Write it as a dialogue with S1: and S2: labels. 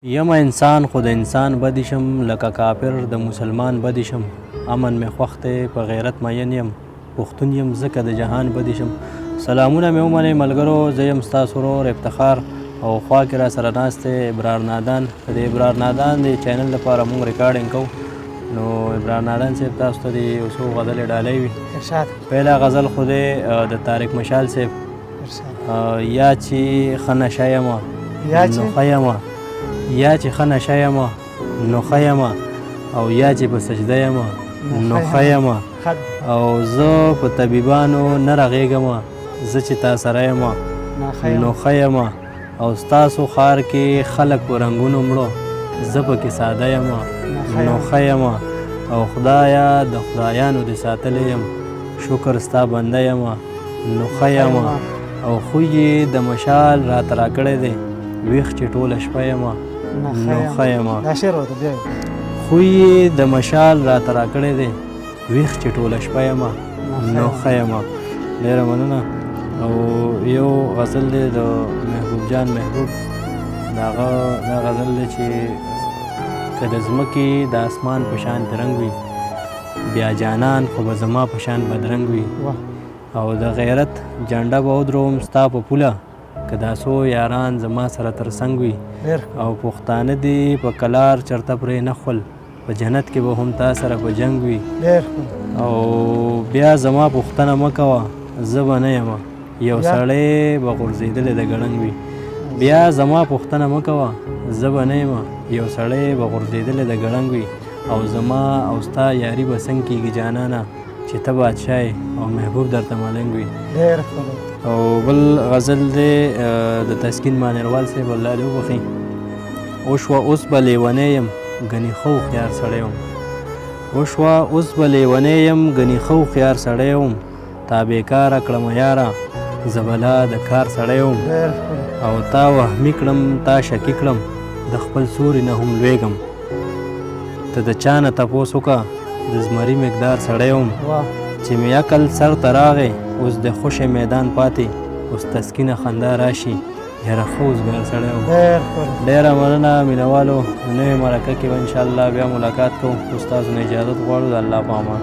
S1: یمه انسان خو د انسان بدی شم، لکه کافر د مسلمان بدی شم. امن مې خوښ دی، په غیرت مین یم، پښتون یم ځکه د جهان بدی شم. سلامونه مې ومنئ ملګرو، زه یم ستاسو ورور افتخار او خوا کې را سره ناست دی ابرار نادان. د دې ابرار نادان د چینل لپاره مونږ ریکارډینګ کوو. نو ابرار نادان صاحب، تاسو ته دې یو څو غزلې ډالۍ وي.
S2: ارشاد.
S1: پهلا غزل خو دی د طارق مشال صاحب.
S2: ارشاد.
S1: یا چې ښه نشه یم
S2: یا چې
S1: نو ښه یم، یا چې ښه نشه یم نو ښه یم، او یا چې په سجده یم نو ښه یم، او زه په طبیبانو نه رغېږم، زه چې تا سره یم نو ښه یم، او ستاسو ښار کې خلک په رنګونو مړو، زه پکې ساده یم نو ښه یم، او خدایا د خدایانو دې ساتلی یم، شکر ستا بنده یم نو ښه یم، او خوی یې د مشال راته راکړی دی، ویښ چې ټوله شپه یم نو ښه یم.
S2: دا شعر ورته بیا.
S1: خوی یې د مشال راته راکړی دی، ویښ چې ټوله شپه یم نو ښه یم. ډېره مننه. او یو غزل دی د محبوب جان محبوب، د هغه دا غزل دی چې که د ځمکې د اسمان په شان رنګ وي، بیا جانان خو به زما په شان بدرنګ وي، او د غیرت جنډه به ودروم ستا په پوله، که دا څو یاران زما سره تر څنګ وي، او پښتانه دې په کلار چرته پرې نه خول، په جنت کې به هم تا سره په جنګ وي. او بیا زما پوښتنه مه کوه، زه به نه یم یو سړی به غورځېدلی د ګړنګ وي. بیا زما پوښتنه مه کوه، زه به نه یم یو سړی به غورځېدلی د ګړنګ وي، او زما او ستا یاري به څنګه کېږي جانانه، چې ته بادشاه یې او محبوب درته ملنګ وي.
S2: ډېر ښکلی.
S1: او بل غزل دی د تسکین مانروال صاحب، الله دې وبخښي. وشوه اوس به لیونی یم ګنې ښه هوښیار سړی وم، وشوه اوس به لیونی یم ګنې ښه هوښیار سړی وم، تا بېکاره کړمه یاره، زه به لا د کار سړی وم، او تا وهمي کړم تا شکي کړم، د خپل سوري نه هم لوېږم، ته د چا نه تپوس وکړه، د زمري مقدار سړی وم، چې مې عقل سر ته راغی اوس د خوشې میدان پاتې، اوس تسکینه خندا راشي، یاره ښه اوزګار سړی وم. ډېره مننه مینهوالو، نوې مرکه کې به انشاءالله بیا ملاقات کوو. اوس تاسو نه اجازت غواړو، د الله په امان.